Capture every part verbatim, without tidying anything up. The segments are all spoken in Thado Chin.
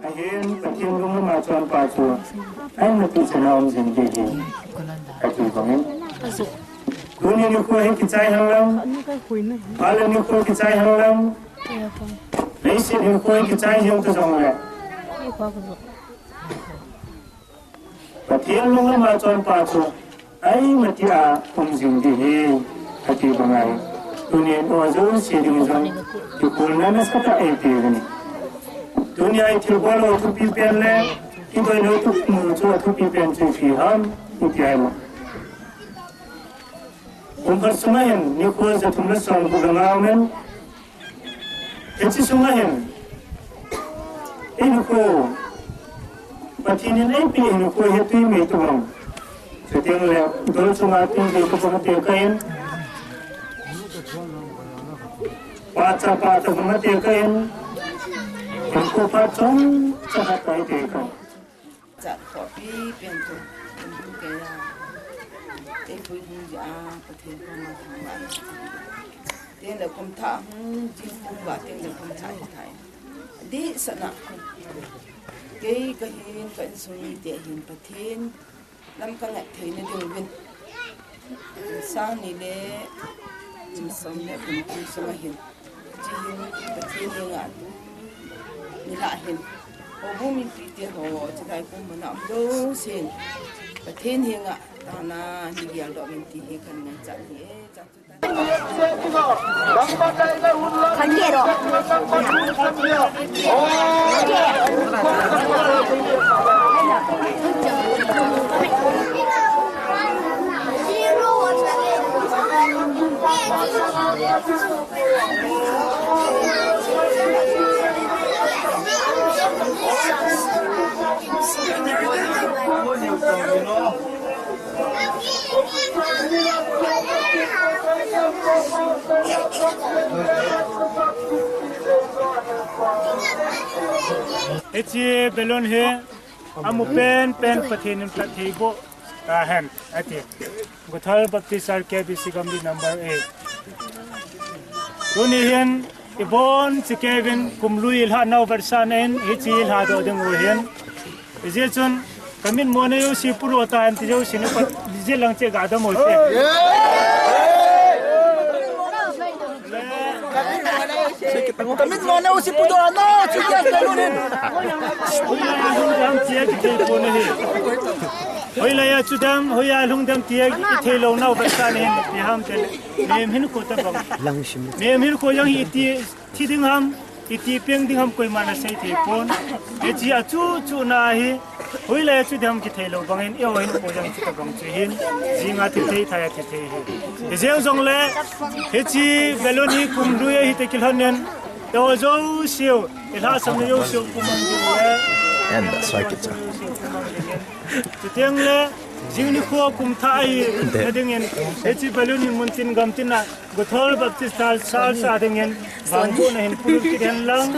Ahin, Pathen lunglam a chonpa chu, ahin, mati chana um jing ding ahi, kati bangin. Tuni nikho hi kichai henlang, phat le nikho kichai henlang, leiset hinkho hi kichai jeng ta jongle, Pathen lunglam a chonpa chu, ahin, mati a um jing ding ahi, kati bang ahi. Tunin eiho jouse ding jong, kikholna nasatah eipeh uvin. Tunia i thilbol u athupi pen le, i boina u thupi, mu chu athupi pen chu ipi ham, ipi ham. Kum khat sunga hin, nikho ja thum le som gup le nga aumin. Hiche sunga hin, i nikho, Pathen in eipeh nikho hi tui mei tobang. Chuteng le, dol chunga tui mei tobang ate kahin. Phat cha phat tobang ate kahin. Nikho phat chomcha khat ate kahin. Chat khopi pen chu, kum kum kei a, ei pui hung ja, Pathen koma thangvah. Teng le kum thah hung jing kum va, teng le kum thah hi thai. Dih sana. Kei kahin, ka insung mite hin Pathen lam ka ngat theina ding uvin. Sang ni le kum som le kum kum sunga hin. Hiche hin Pathen henga tu nilhah hen. Houbung mipi te ho, chulai kum mana um jousen Pathen henga tana ni geldoh uvin ti hi kangaichat ahi e. Chan chu ta. Hiche balloon hi amu pen pen Pathen in phatthei boh tahen, ati. Guthal Baptist Church K B C Gamli number eight. Tuni hin, ibon chikei uvin kum lui ilhah nau versah na in, hiche ilhah doh ding u ahin. Hijeh chun, ka mitmo na jouse pudoh tahen ti jouse na pat, hijeh lang che ga dam u te. Ka mitmo na jouse pudoh na, chu che balloon in. Hoilai a lhung dem tia kithei pon ahi. Hoilai a chu dem, hoilai a lhung dem tia kithei lou nau versah na hin, ipi ham tile. Mihem hinkho tabang. Mihem hinkho jong hi iti thi ding ham, iti peng ding ham koiman asei thei pon. Hiche a chu chu na hi, hoilai a chu dem kithei lou bangin, eiho hinkho jong hiche tabang chu hin, jinga thi thei, thai a thi thei hi. Hijeng jongle, hiche balloon hi kum lui a hiti kilhon in, eiho jouse u, ilhahsamna jouse u kum mang ding le. Chuteng le, jing nikho kum thah ahi, na dingin, hiche balloon hi muntin gamtin a, Guthal Baptist Church a dingin, vangbohna hin pui kit hen lang,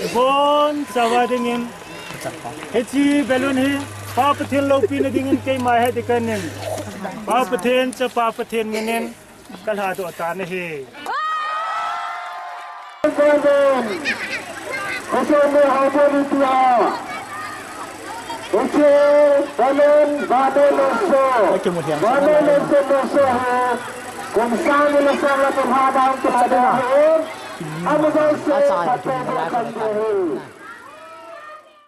ibon chauva dingin, hiche balloon hi, Pa Pathen loupina dingin keima he ding kahin, Pa Pathen, Chapa Pathen minin, ka lhadoh tan ahi. Hiche balloon, vannoi leiset leiset hi, kum sang ni le sang la kum ha dang tum a ding ahi. Amu jouse phatthei boh kan ding ahi.